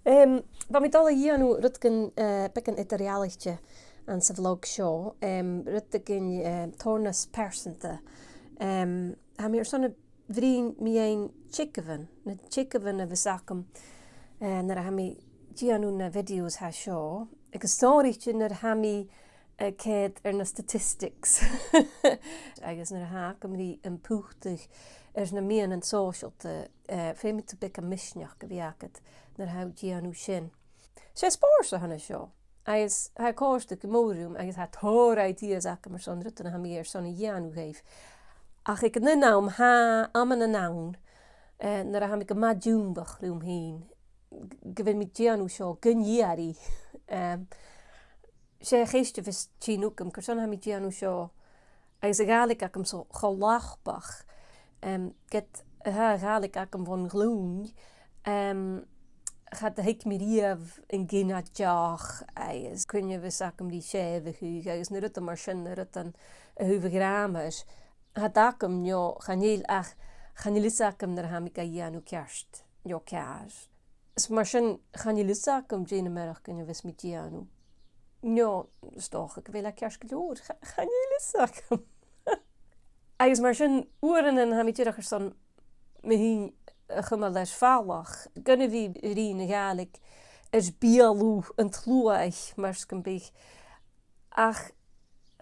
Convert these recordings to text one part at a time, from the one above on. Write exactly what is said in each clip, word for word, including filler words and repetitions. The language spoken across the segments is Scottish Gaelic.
Em, bha mi dol a dhèanamh rudeigin, eh, beagan eadar-dhealaichte anns a' bhlog seo, em, rudeigin, em, tòrr nas pearsanta. Em, tha mi airson a bhruidhinn mu dheidhinn teagamhan, na teagamhan a bhios agam, eh, nuair a tha mi dèanamh na videos tha seo, agus sònraichte nuair a tha mi, eh, coimhead air na statistics. Agus nuair a tha agam ri am putadh air na meadhanan sòisealta, eh, feumaidh tu beagan misneachd a bhith agad nuair a tha thu dèanamh sin. 'S e spòrs a th' ann an seo, agus tha e a' còrdadh gu mòr rium, agus tha tòrr ideas agam airson rudan a tha mi airson a dhèanamh dhuibh. Ach aig an aon àm, tha amannan ann, eh, nuair a tha mi gu math diombach rium fhìn, gu bheil mi dèanamh seo gun iarraidh. Em, 's e a' cheist a bhios tighinn thugam, carson a tha mi dèanamh seo, agus a' Ghàidhlig agam so cho lapach. Em, ged a tha a' Ghàidhlig agam bhon ghlùin, em, cha do thuig mi riamh an ginealach, agus cuin a bhios agam ri sèimheachadh, agus na rudan mar sin, na rudan a thaobh a' ghràmair. Tha iad agam, no chan eil ach, chan eil fhios agam nuair a tha mi ga dhèanamh ceart, no ceàrr. Is mar sin, chan eil fhios agam dè na mearachdan a bhios mi dèanamh. No, 's dòcha gu bheil e ceart gu leòr. Cha-, chan eil fhios agam. Agus mar sin, uaireannan tha mi dìreach airson mi fhìn a chumail air falach, gun a bhith a' bruidhinn na Gàidhlig air beulaibh an t-sluaigh, mar 's gum biodh. Ach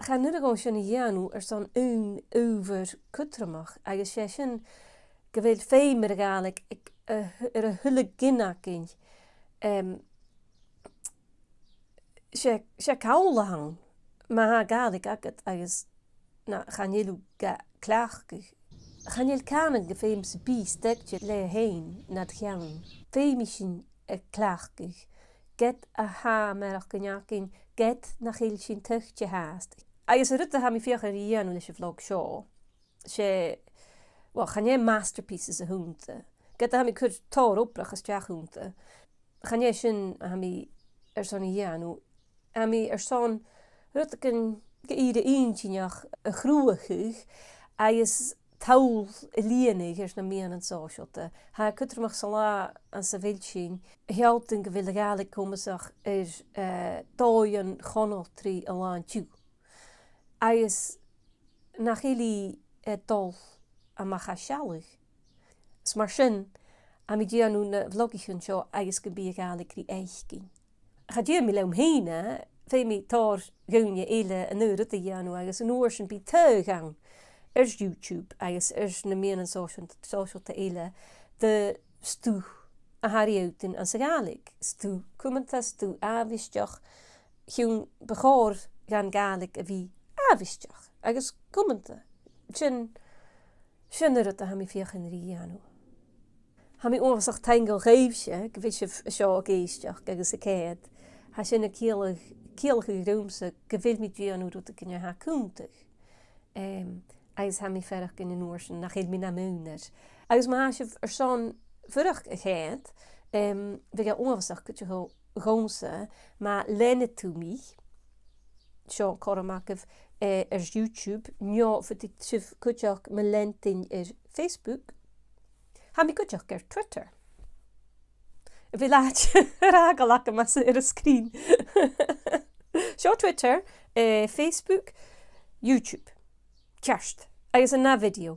chan urrainn dhomh sin a dhèanamh airson aon adhbhar cudromach, agus 's e sin gu bheil feum air a' Ghàidhlig aig a h-, air a h-uile gin againn, em, 's e, 's e call a th' ann, ma tha Gàidhlig agad agus na, chan eil thu ga cleachdadh. Chan eil cànan gu feum sam bith stèidhichte leatha fhèin nad cheann. Feumaidh sinn a cleachdadh, ged a tha mearachdan againn, ged nach eil sinn tuigte fhathast. Agus an rud a tha mi a' feuchainn ri dhèanamh leis a' bhlog seo, 's e, well, chan e masterpieces a th' annta. Ged a tha mi a' cur tòrr obrach a-steach annta, chan e sin a tha mi airson a dhèanamh. Tha mi airson rudeigin gu ìre inntinneach a chruthachadh agus toll a lìonadh air na meadhanan sòisealta. Tha e cudromach san latha anns a bheil sinn a shealltainn gu bheil a' Ghàidhlig comasach air, eh, dòighean conaltraidh an latha an-diugh. Agus nach eil i, eh, a' dol a-mach à sealladh. Is mar sin, tha mi a' dèanamh na bhlogaichean seo agus gum bi a' Ghàidhlig ri fhaicinn. Cha dèan mi leam fhìn e, feumaidh tòrr dhaoine eile an aon rud a dhèanamh agus an uair sin bidh taghadh ann air YouTube agus air na meadhanan sòiseal-, sòisealta eile de stuth a tha ri fhaotainn anns a' Ghàidhlig. Stuth cumanta, stuth àbhaisteach, chionn bu chòir dhan Ghàidhlig a bhith àbhaisteach agus cumanta. Sin, sin an rud a tha mi a' feuchainn ri dhèanamh. Tha mi uabhasach taingeil dhuibhse gu bheil sibh an seo ag èisteachd agus a' coimhead. Tha sin a' ciallach-, ciallachadh riumsa gu bheil mi a' dèanamh rudeigin a tha cunntadh. Em, agus tha mi a' faireachdainn an uair sin nach eil mi nam aonar. Agus ma tha sibh airson fuireach a' coimhead, em, bhiodh e uabhasach cuideachail dhòmhsa ma leanaidh tu mi, seo cothrom agaibh, eh, air YouTube, no faodaidh sibh cuideachd mo leantainn air Facebook. Tha mi cuideachd air Twitter. A bheil àite air fhàgail agam às air an sgrìn? Seo Twitter, eh, Facebook, YouTube. Ceart. Agus an ath video.